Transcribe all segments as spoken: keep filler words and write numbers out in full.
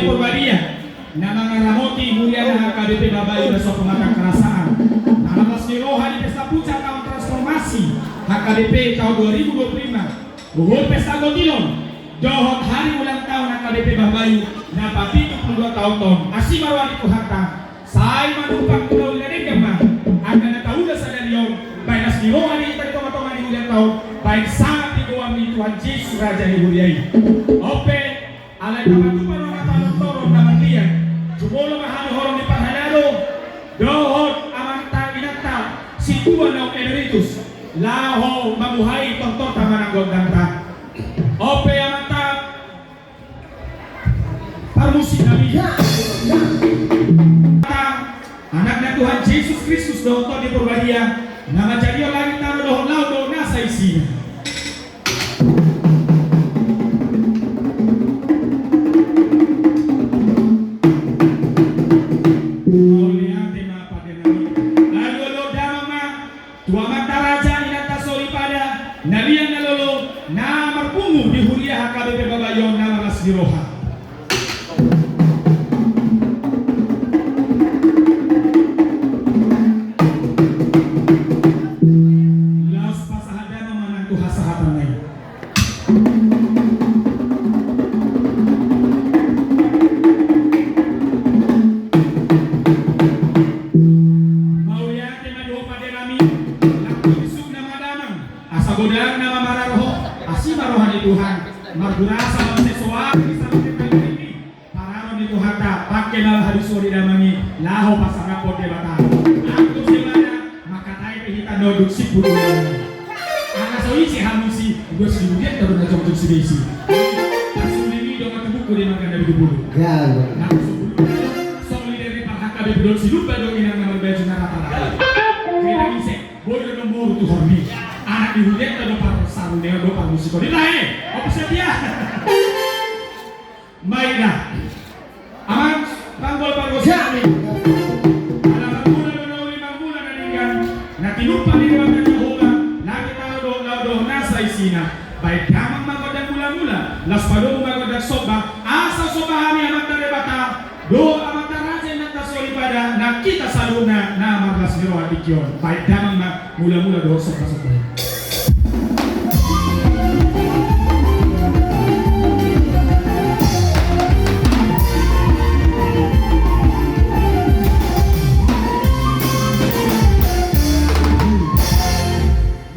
Porbadia na mangaramoti huriana H K B P Babayu na so pemata kerasaan. Na marlas ni roha di pesta puncak taon transformasi H K B P taon dua ribu dua puluh lima. Huhut pesta gotilon dohot hari ulang taon H K B P Babayu na papitu pulu dua taon on. Asi ma roha ni Tuhanta. Sai manumpak tu na uli na denggan ma angka na taula sadari on, baen las ni roha di hita di tonga-tonga ni huria on, baen sangap di goar ni Tuhan Jesus Raja ni huria i. On pe, alai tapatupa roha na panortoron na marlian, jumolo ma hami horong ni parhalado dohot amanta inanta sintua naung emeritus, laho mambuhai tortorta manang gondangta. On pe amanta parmusik nami. Anakna Tuhan Jesus Kristus dohot Tondi Porbadia, na manjadihon langit, tano dohot laut dohot nasa isina. Mauliate ma pande nami. Aduh, aduh, damang ma. Tu amanta raja, inanta soripada, na liat na lolo, na marpungu di huria H K B P Babayu on na marlas ni roha. Laos pasahat damang ma nang tu hasahatan na i. Mauliate ma di ho pande nami, nang tu bisuk na madamang, asa godang nama mararho, asi ma roha ni Tuhan, margurasa ma muse soara di saluhut ni pararaton ni Tuhanta, pangke ma habisuhon ni damang i, laho pasangap tu Debata. Anggo sebana, mangkatai pe hita nonduk sipulu. Angka so ise hamu si, dua sibulian tahu na jongjong si besi. Pasuling i dongan tubuku di marga na bidupulu. Gabe. Nah, sipulu. Soli dari parhaka bebudol silumba dong inang na marbaju na rata-rata. Kena ise, boyo nomor tu horni. Anak di hulian tado parsaru dengan do parmusik. Di lae, apa setia? Baiklah. Amang, panggol pargonsi nami. Ala marmula do na uli, marmula na denggan, na tinumpak ni Debata Jahowa, langit, tano dohot laut dohot nasa isina. Baen damang ma gondang mula-mula, laos padomu ma gondang somba, asa somba hami amanta Debata dohot amanta raja, inanta soripada, nang hita saluhutna na marlas ni roha tingki on. Baen damang ma mula-mula dohot somba-somba.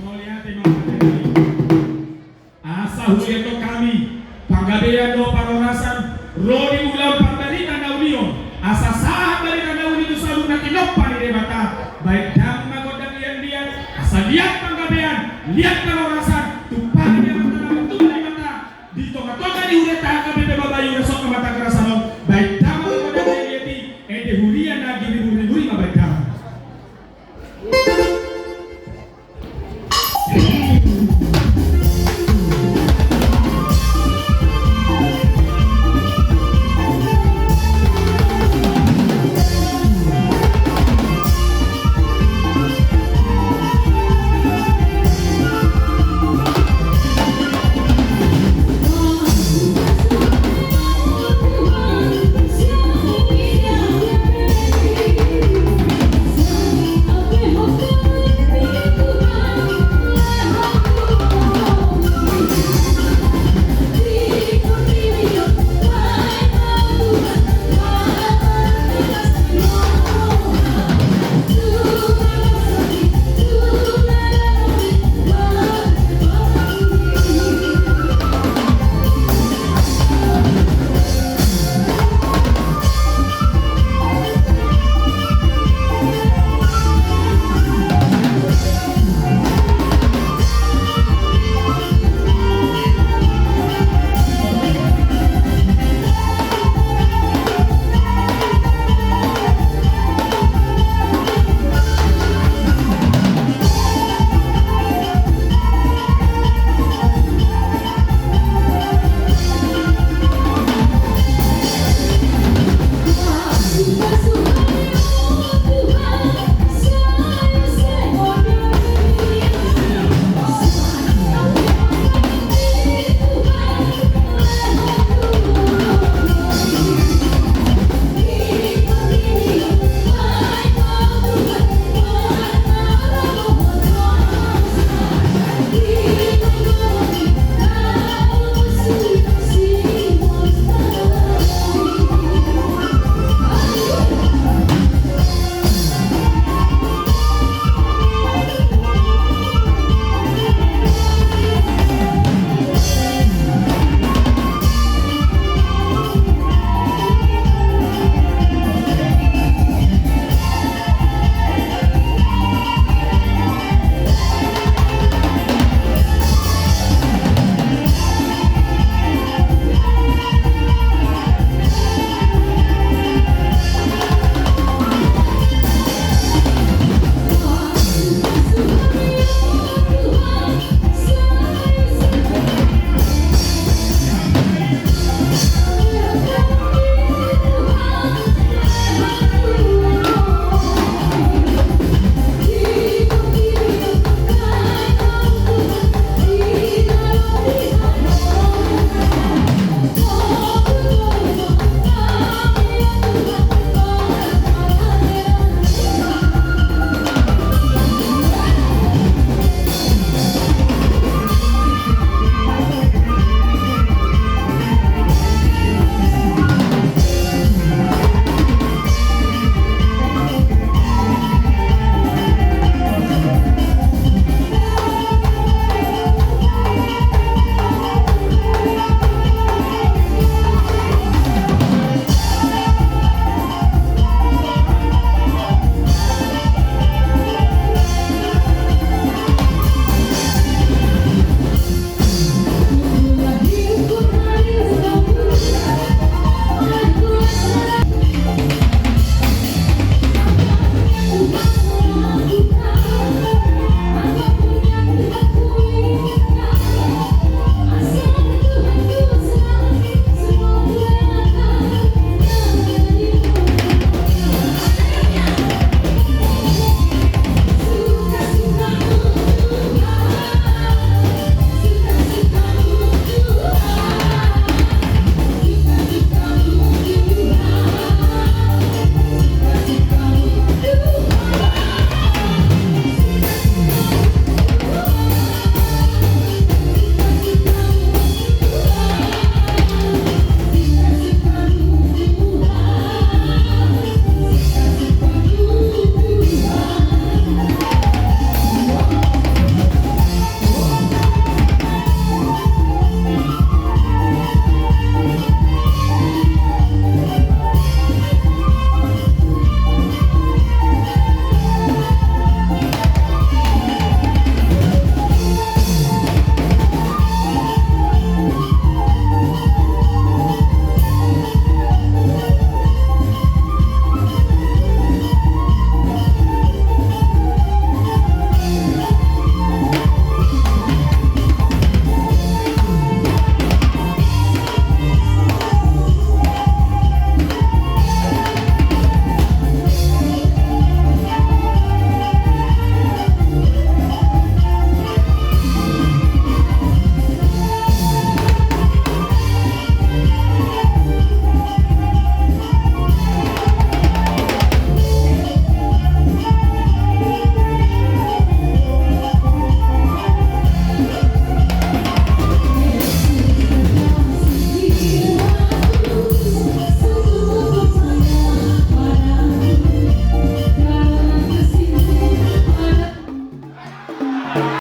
Mauliate ma. Asa huliathon hami panggabean dohot parhorasan, ro di